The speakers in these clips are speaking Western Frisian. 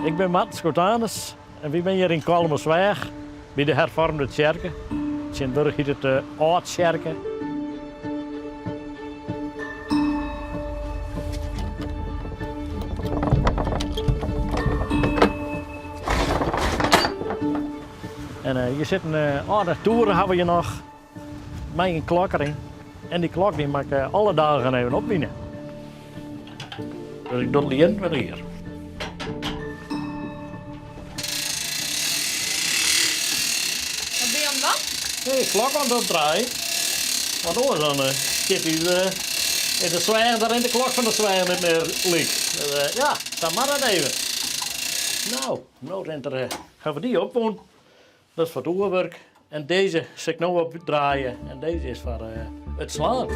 Ik bin Marten Schotanus en wy binne hjir yn Kollumersweach by de Herfoarmde Tsjerke. Tsjintwurdich hyt it de Aldtsjerke. En hjir sit in âlde toer hawwe we hjir noch. Mei in klok deryn. En dy klok dy moat ik alle dagen even opwine. Dus ik doch it 21 jier. Wat bin je oan it dwaan? De klok oan it opdraaien. Want oars dan stiet ús yn de sweach, dan rint de klok fan de sweach net mear lyk. Dus ja, sa moat dat even. No, no rint er, hawwe we dy opwûn. Dat is foar it oerwurk. En dizze sil ik no opdraaie en dizze is foar it slaan.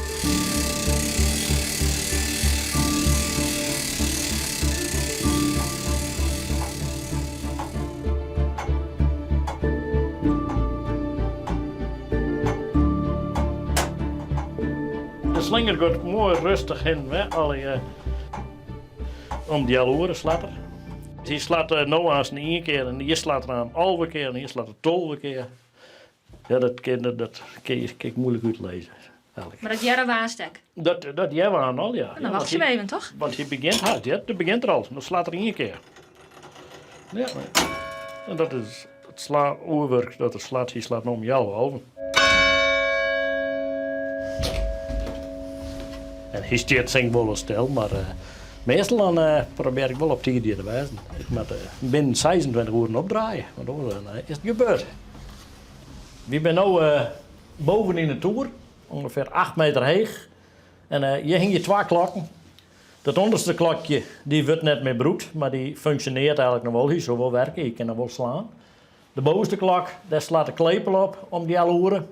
De slinger giet moai rêstich hinne wer, allegear om de healoere slacht er. Hy slacht no aanst ien kear en hjir slacht er aan 11 kear en hjir slacht er 12 kear. Ja, dat kin, dat kin ik moeilik útlizze. Mar dat hearre we aanst ek? Dat, dat hearre we aan al, ja. Dan wachtsje we even, toch? Want hy begjint hast, ja, dat begjint er al. Dan slacht er ien kear. Ja, en dat is it sla-oerwurk dat er slacht. Hy slacht no om healwei alven. En hy stiet sink wol stil, mar meastal dan probearje ik wol op tiid hjir te wêzen. Ik moat binnen 26 oeren opdraaie, want oars dan is it gebeurd. Wy binne no boven yn de toer, ûngefear 8 meter heech. En hjir hingje twa klokken. Dat ûnderste klokje dy wurdt net mear brûkt, mar dy funksjonearret eigenlik noch wol. Hy sil wol werke, hy kin noch wol slaan. De bovenste klok, dêr slacht de klepel op om de healoere.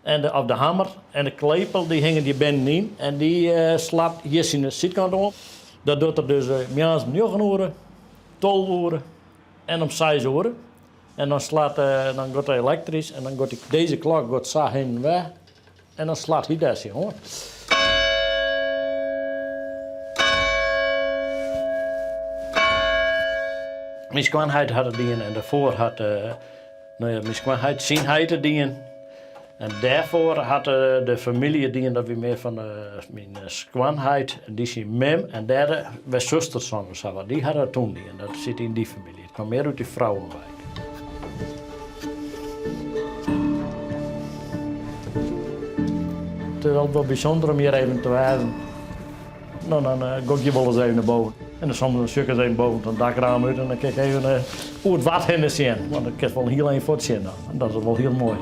En de, of de hammer en de klepel dy hinget hjir binnenyn en dy slacht hjir syn sydkant oan. Dat docht er dus moarns om njoggen oere, 12 oere en om seis oere. En dan slacht, dan giet er elektrysk en dan giet dizze klok giet sa hinne en wer en dan slacht hy dêr tsjin oan. Myn skoanheit hat it dien en dêrfoar hat No ja, myn skoanheit syn heit it dien. En dêrfoar hat de famylje dien dat wie mear fan myn skoanheit en dy syn mem en dêr wer susters fan of sa wat. Dy ha dat toen dien. Dat sit yn dy famylje. It kwam mear út dy frouwen wei. It is altyd wol bysûnder om hjir even te wêzen. No, dan gean ik hjir wolris even nei boven. En dan soms dan sjoch ik ris even boven it dakraam út en dan kin ik even oer it wad hinne sjen. Want dan kinst wol in hiel ein fuort sjen dan. En dat is wol hiel moai.